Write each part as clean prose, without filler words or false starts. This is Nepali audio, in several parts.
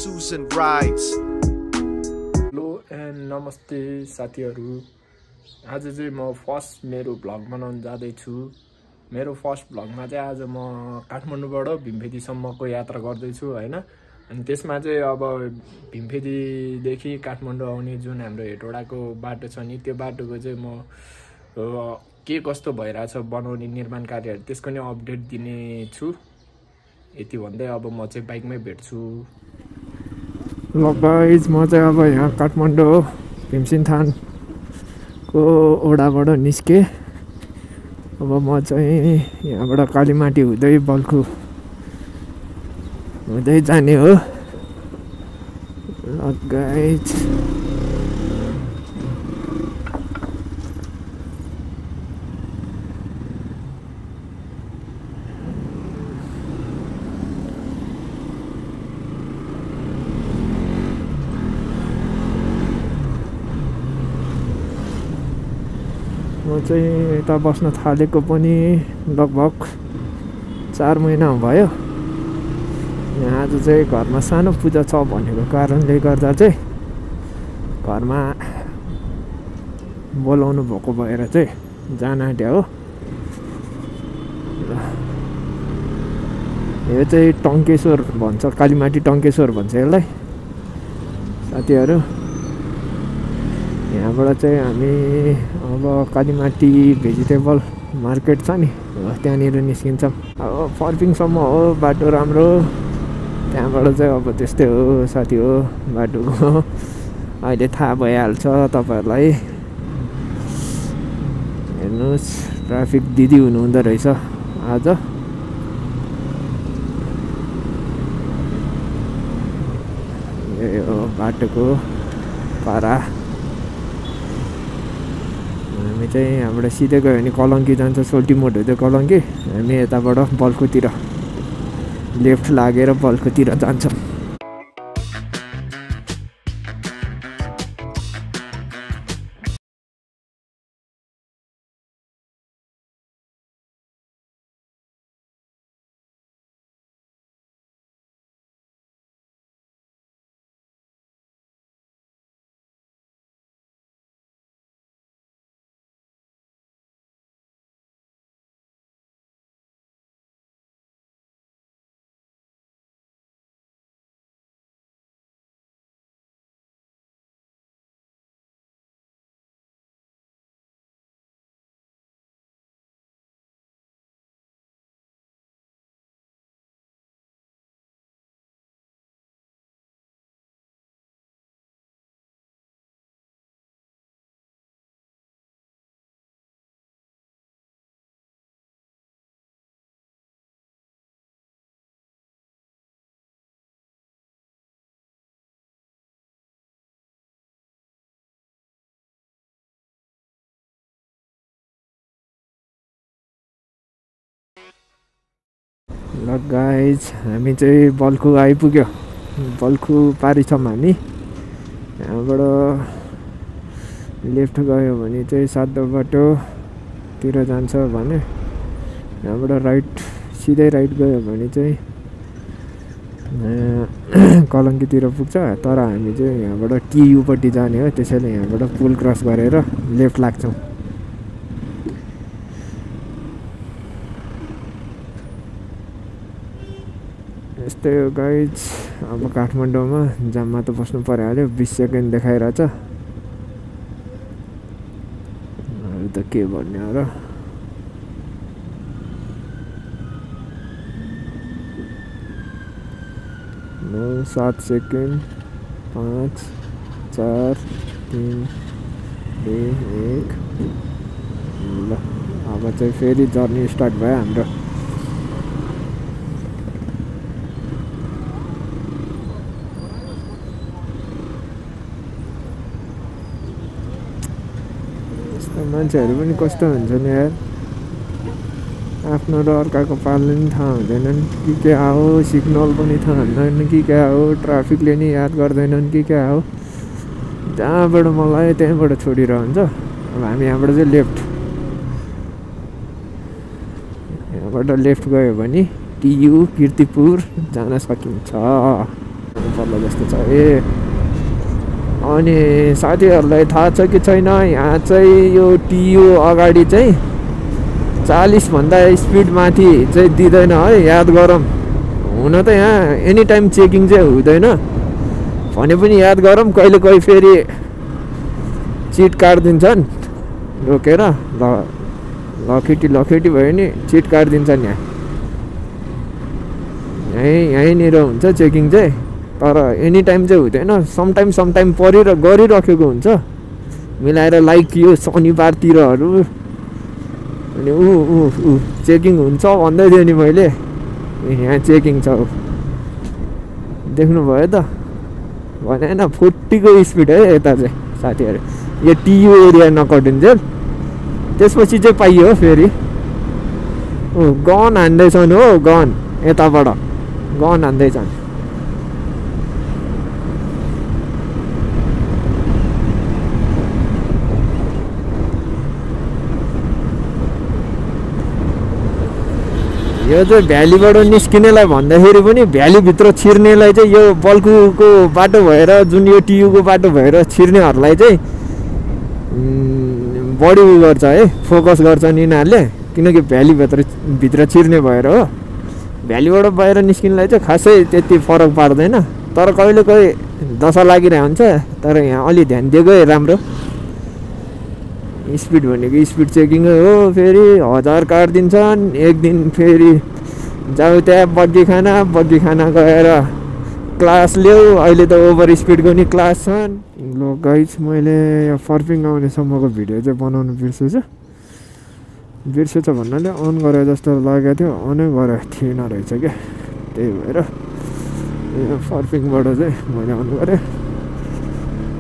Susan rides. हेलो एन्ड नमस्ते साथीहरू। आज चाहिँ म फर्स्ट मेरो भ्लग बनाउन जाँदैछु। मेरो फर्स्ट भ्लगमा चाहिँ आज म काठमाडौँबाट भीमफेदीसम्मको यात्रा गर्दैछु हैन। अनि त्यसमा चाहिँ अब भीमफेदीदेखि काठमाडौँ आउने जुन हाम्रो हेटौडाको बाटो छ नि, त्यो बाटोको चाहिँ म के कस्तो भइरहेछ बनाउने निर्माण कार्यहरू त्यसको नि अपडेट दिने छु। यति भन्दै अब म चाहिँ बाइकमै भेट्छु। ल गाइज, म चाहिँ अब यहाँ काठमाडौँ भीमसिंहथानको ओडाबाट निस्केँ। अब म चाहिँ यहाँबाट कालीमाटी हुँदै बल्खु हुँदै जाने हो। ल गाइज, म चाहिँ यता बस्न थालेको पनि लगभग 4 महिना भयो। यहाँ आज चाहिँ घरमा सानो पूजा छ भनेको कारणले गर्दा चाहिँ घरमा बोलाउनु भएको भएर चाहिँ जान आँट्यो हो। यो चाहिँ टङ्केश्वर भन्छ, कालीमाटी टङ्केश्वर भन्छ यसलाई साथीहरू। यहाँबाट चाहिँ हामी अब कालीमाटी भेजिटेबल मार्केट छ नि, त्यहाँनिर निस्किन्छौँ। अब फर्पिङसम्म हो बाटो राम्रो, त्यहाँबाट चाहिँ अब त्यस्तै हो साथी हो बाटोको। अहिले थाहा भइहाल्छ तपाईँहरूलाई। हेर्नुहोस्, ट्राफिक दिदी हुनुहुँदो रहेछ आज। यही हो बाटोको पारा। हामी चाहिँ यहाँबाट सिधै गयो भने कलङ्की जान्छ, सोल्टी मोड हुँदै कलङ्की। हामी यताबाट बल्खुतिर लेफ्ट लागेर बल्खुतिर जान्छौँ। ल गाइज, हामी चाहिँ बल्खु आइपुग्यो। बल्खु पारी छौँ हामी। यहाँबाट लेफ्ट गयो भने चाहिँ सातो बाटोतिर जान्छ भने, यहाँबाट राइट सिधै राइट गयो भने चाहिँ कलङ्कीतिर पुग्छ। तर हामी चाहिँ यहाँबाट टियुपट्टि जाने हो, त्यसैले यहाँबाट पुल क्रस गरेर लेफ्ट लाग्छौँ। यस्तै हो गाइज। अब काठमाडौँमा जाममा त बस्नु परिहाल्यो। 20 सेकेन्ड देखाइरहेछ। अरू त के भन्ने हो र। 9 7 सेकेन्ड 5 4 3 2 1। ल अब चाहिँ फेरि जर्नी स्टार्ट भयो हाम्रो। मान्छेहरू पनि कस्तो हुन्छन् यार, आफ्नो र अर्काको पाल्ने पनि थाहा हुँदैनन् कि क्या हो, सिग्नल पनि थाहा हुँदैन कि क्या हो, ट्राफिकले नि याद गर्दैनन् कि क्या हो। जहाँबाट मलाई त्यहाँबाट छोडिरहन्छ। अब हामी यहाँबाट चाहिँ यहाँबाट लेफ्ट गयो भने टियु किर्तिपुर जान सकिन्छ। पर्ला जस्तो छ। ए अनि साथीहरूलाई थाहा छ कि छैन, यहाँ चाहिँ यो टियु अगाडि चाहिँ 40 भन्दा स्पिड माथि चाहिँ दिँदैन है, याद गरौँ। हुन त यहाँ एनी टाइम चेकिङ चाहिँ हुँदैन भने पनि याद गरौँ, कहिले कहिले फेरि चिट काटिदिन्छन् रोकेर। लखेटी भयो नि चिट काटिदिन्छन्। यहीँनिर हुन्छ चेकिङ चाहिँ, तर एनी टाइम चाहिँ हुँदैन। समटाइम गरिराखेको हुन्छ मिलाएर, लाइक यो शनिबारतिरहरू। अनि ऊ चेकिङ हुन्छ भन्दै थियो नि मैले, यहाँ चेकिङ छ देख्नुभयो त, भने होइन 40 को स्पिड है यता चाहिँ साथीहरू। यो टियु एरिया नकटिन्जेल त्यसपछि चाहिँ पाइयो फेरि। गन हान्दैछन् हो, गन यताबाट गन हान्दैछन्। यो चाहिँ भ्यालीबाट निस्किनेलाई भन्दाखेरि पनि भ्यालीभित्र छिर्नेलाई चाहिँ यो बल्कुको बाटो भएर, जुन यो टियुको बाटो भएर छिर्नेहरूलाई चाहिँ बढी उ गर्छ है, फोकस गर्छन् यिनीहरूले, किनकि भ्यालीभित्र छिर्ने भएर हो। भ्यालीबाट बाहिर निस्किनलाई चाहिँ खासै त्यति फरक पार्दैन, तर कहिले कहिले दशा लागिरहेको हुन्छ। तर यहाँ अलि ध्यान दिएकै राम्रो। स्पिड भनेको स्पिड चेकिङै हो। फेरि 1000 काटिदिन्छन् एक दिन। फेरि जाऊ त्यहाँ बग्गी खाना गएर क्लास ल्याऊ। अहिले त ओभर स्पिडको नि क्लास छन्। ल गाइस, मैले यो फर्पिङ आउनेसम्मको भिडियो चाहिँ बनाउनु बिर्सेछ भन्नाले अन गरे जस्तो लागेको थियो, अनै गरेको थिएन रहेछ क्या। त्यही भएर यो फर्पिङबाट चाहिँ मैले अन गरेँ।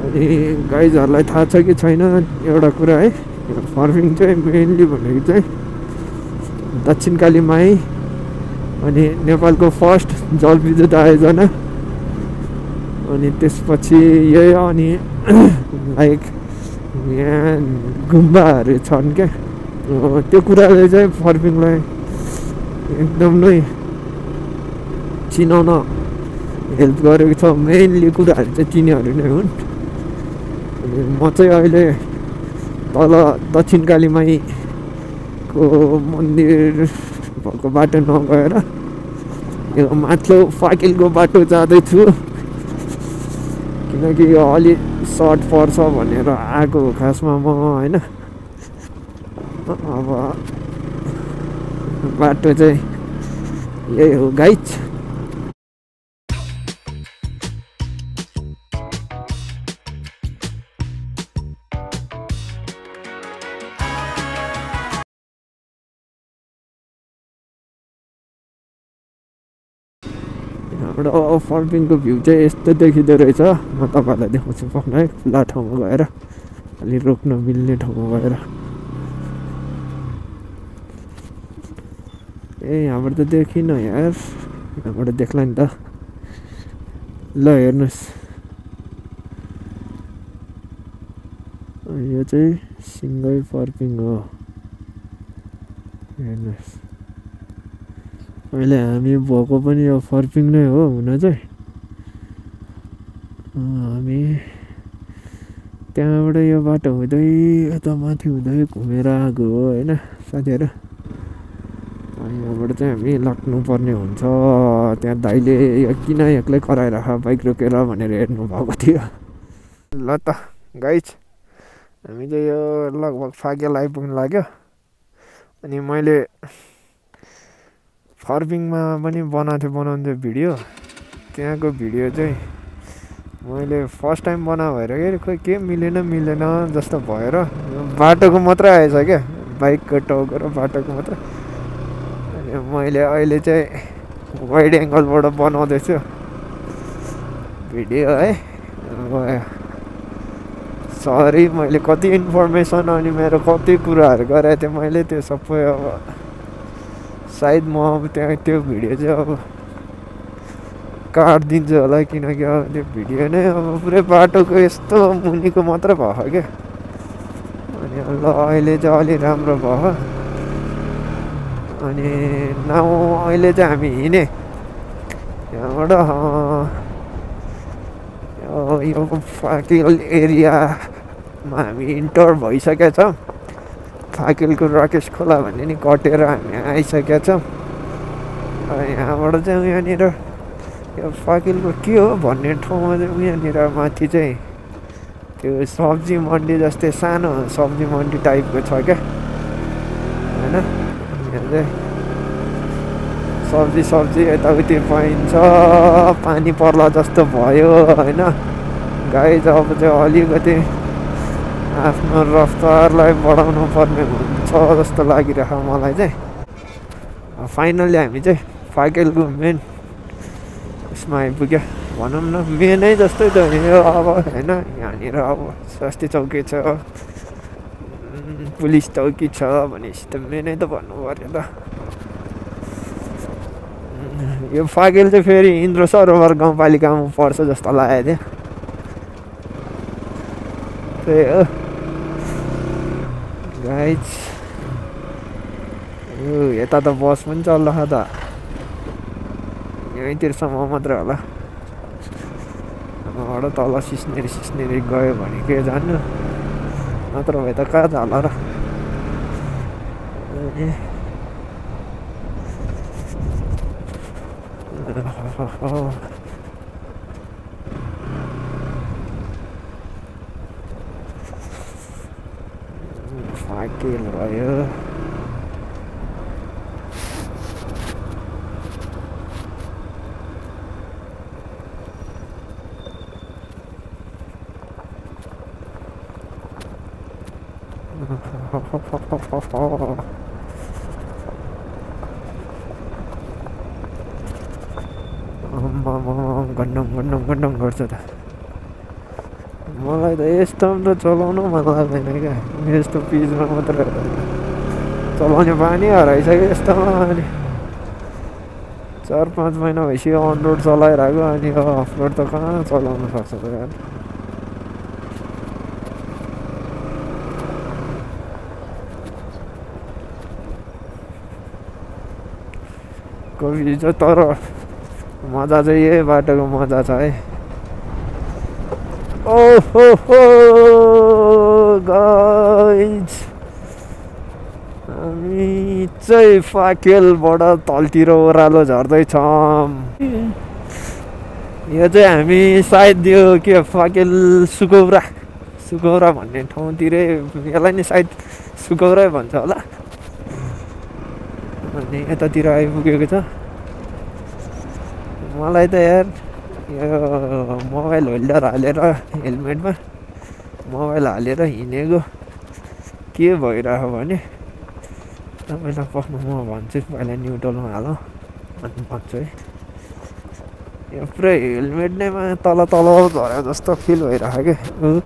अनि गाइजहरूलाई थाहा छ कि छैन एउटा कुरा है, फर्पिङ चाहिँ मेनली भनेको चाहिँ दक्षिणकाली माई अनि नेपालको फर्स्ट जलविद्युत आयोजना, अनि त्यसपछि यही। अनि लाइक यहाँ गुम्बाहरू छन् क्या, त्यो कुराले चाहिँ फर्पिङलाई एकदम नै चिनाउन हेल्प गरेको छ। मेनली कुराहरू चाहिँ तिनीहरू नै हुन्। अनि म चाहिँ अहिले तल दक्षिणकाली माईको मन्दिर भएको बाटो नगएर यो माथिल्लो फाकिलको बाटो जाँदैछु, किनकि यो अलि सर्ट पर्छ भनेर आएको खासमा म होइन। अब बाटो चाहिँ यही हो गाइज। हाम्रो फर्पिङको भ्यू चाहिँ यस्तो देखिँदो रहेछ। म तपाईँहरूलाई देखाउँछु पक्न है, खुला ठाउँमा गएर, अलि रोक्न मिल्ने ठाउँमा गएर। ए यहाँबाट त देखिनँ यार, यहाँबाट देख्ला नि त। ल हेर्नुहोस्, यो चाहिँ सिङ्गै फर्पिङ हो। हेर्नुहोस्, अहिले हामी भएको पनि यो फर्पिङ नै हो हुन चाहिँ। हामी त्यहाँबाट यो बाटो हुँदै यता माथि हुँदै घुमेर आएको हो होइन साथीहरू। अनि यहाँबाट चाहिँ हामी लाग्नुपर्ने हुन्छ। त्यहाँ दाइले किन एक्लै कराइराख बाइक रोकेर भनेर हेर्नु भएको थियो। ल त गाइज, हामी चाहिँ यो लगभग फागेल आइपुग्नु लाग्यो। अनि मैले फर्पिङमा पनि बनाउनु थियो भिडियो। त्यहाँको भिडियो चाहिँ मैले फर्स्ट टाइम भएर खोइ के मिलेन जस्तो भएर बाटोको मात्रै आएछ क्या, बाइकको टाउको र बाटोको मात्रै। अनि मैले अहिले चाहिँ वाइड एङ्गलबाट बनाउँदैछु भिडियो है। सरी, मैले कति इन्फर्मेसन अनि मेरो कति कुराहरू गरेको थिएँ मैले, त्यो सबै अब सायद म अब त्यहाँ त्यो भिडियो चाहिँ अब काटिदिन्छु होला, किनकि अब त्यो भिडियो नै अब पुरै बाटोको यस्तो मुनिको मात्र भयो क्या। अनि ल अहिले चाहिँ अलि राम्रो भयो। अनि नाउ अहिले चाहिँ हामी हिँडेँ यहाँबाट यो फाकिल एरियामा हामी इन्टर भइसकेका छौँ। फाकिलको राकेश खोला भन्ने नि कटेर हामी आइसकेका छौँ। यहाँबाट चाहिँ यहाँनिर यो फाकिलको के हो भन्ने ठाउँमा चाहिँ यहाँनिर माथि चाहिँ त्यो सब्जी मन्डी जस्तै सानो सब्जी मन्डी टाइपको छ क्या होइन। यहाँ चाहिँ सब्जी यताउति पाइन्छ। पानी पर्ला जस्तो भयो होइन। गाई अब चाहिँ अलिकति आफ्नो रफ्तारलाई बढाउनु पर्ने हुन्छ जस्तो लागिरहेको मलाई चाहिँ। फाइनली हामी चाहिँ फाकेलको मेन उसमा आइपुग्यो भनौँ न। मेनै जस्तै त यो अब होइन। यहाँनिर अब स्वास्थ्य चौकी छ, पुलिस चौकी छ भनेपछि त मेनै त भन्नु पऱ्यो त। यो फाकेल चाहिँ फेरि इन्द्र सरोवर गाउँपालिकामा पर्छ जस्तो लागेको थियो। त्यही हो गाइज। यता त बस पनि चल्छ त। यहीँतिरसम्म मात्रै होला। अब तल सिस्नेरी गयो भने के जान्नु, नत्र भए त कहाँ जाला र। फाकेल भयो। गन्डङ गर्छ त। मलाई त यस्तोमा त चलाउनु मन लाग्दैन क्या। यस्तो पिचमा मात्र चलाउने बानी हराइसक्यो यस्तोमा। अनि 4-5 महिना भइसक्यो अन रोड चलाइरहेको। अनि यो अफ रोड त कहाँ चलाउनु सक्छ त यार। कोही चाहिँ तर मजा चाहिँ यही बाटोको मजा छ है। ओहो गाइज, हामी चाहिँ फाकेलबाट तलतिर ओह्रालो झर्दैछौँ। यो चाहिँ हामी सायद यो के फाकेल सुकौरा भन्ने ठाउँतिरै, यसलाई नि सायद सुकौरै भन्छ होला। अनि यतातिर आइपुगेको छ। मलाई त यार यो मोबाइल होल्डर हालेर हेलमेटमा मोबाइल हालेर हिँडेको के भइरहेको भने तपाईँलाई पक्नु म भन्छु पहिला न्युट्रलमा हालौँ अनि भन्छु है। यो पुरै हेलमेट नै तल झरे जस्तो फिल भइरहेको क्या।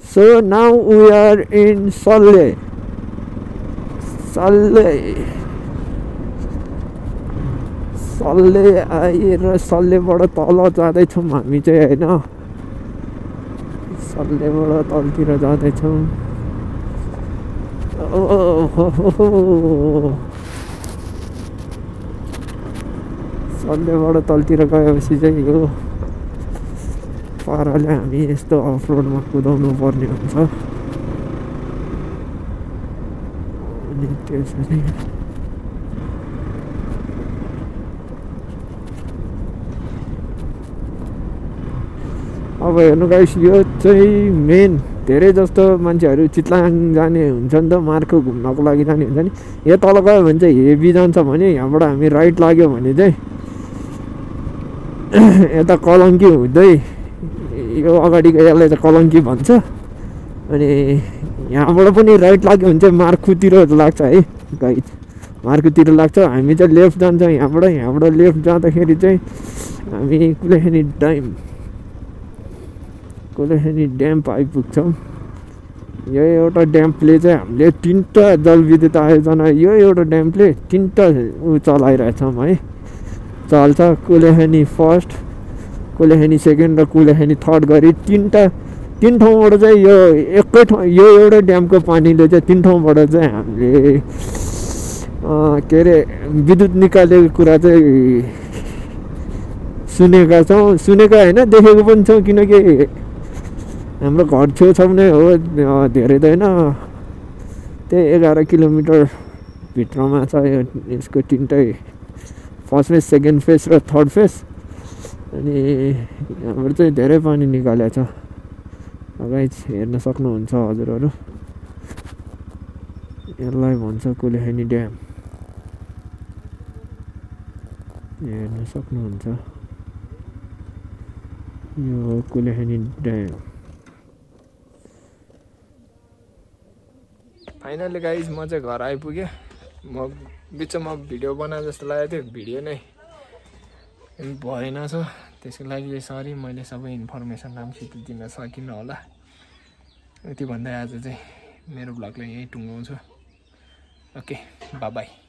So now we are in Salle आएर सल्लेबाट तल जाँदैछौँ हामी चाहिँ होइन। सल्लेबाट तलतिर जाँदैछौँ। सल्लेबाट तलतिर गएपछि चाहिँ यो पाराले हामी यस्तो अफ रोडमा कुदाउनु पर्ने हुन्छ। अनि त्यसरी अब हेर्नु गाइस यो चाहिँ मेन धेरै जस्तो मान्छेहरू चितलाङ जाने हुन्छ नि त मार्को घुम्नको लागि जाने हुन्छ नि यो तल गयो भने चाहिँ हेभी जान्छ भने यहाँबाट हामी राइट लाग्यो भने चाहिँ यता कलङ्की हुँदै यो अगाडिको यसलाई चाहिँ कलङ्की भन्छ अनि यहाँबाट पनि राइट लाग्यो भने चाहिँ मार्कुतिर लाग्छ है गाइस मार्कुतिर लाग्छ हामी चाहिँ लेफ्ट जान्छौँ यहाँबाट लेफ्ट जाँदाखेरि चाहिँ हामी कुलेखेनी ड्याम आइपुग्छौँ यो एउटा ड्यामले चाहिँ हामीले 3टा जलविद्युत आयोजना यो एउटा ड्यामले 3टा चलाइरहेछौँ है चल्छ कुलेखेनी फर्स्ट कुलेखेनी सेकेन्ड र कुलेखेनी थर्ड गरी 3 ठाउँबाट चाहिँ यो एकै ठाउँ यो एउटा ड्यामको पानीले चाहिँ 3 ठाउँबाट चाहिँ हामीले के अरे विद्युत निकालेको कुरा चाहिँ सुनेका होइन देखेको पनि छौँ किनकि हाम्रो घर छेउछाउ नै हो धेरै त होइन त्यही 11 किलोमिटर भित्रमा छ यसको 3टै फर्स्ट फेज सेकेन्ड फेज र थर्ड फेज अनि यहाँबाट चाहिँ धेरै पानी निकालेको छ गाइस हेर्न सक्नुहुन्छ हजुरहरू यसलाई भन्छ कुलेखेनी ड्याम हेर्न सक्नुहुन्छ यो कुलेखेनी ड्याम फाइनली गाइज म चाहिँ घर आइपुगेँ म बिचमा भिडियो बनाए जस्तो लागेको थियो भिडियो नै भएन छ त्यसको लागि सरी मैले सबै इन्फर्मेसन राम्रोसित दिन सकिनँ होला यति भन्दै आज चाहिँ मेरो भ्लगलाई यहीँ टुङ्गाउँछु ओके बाई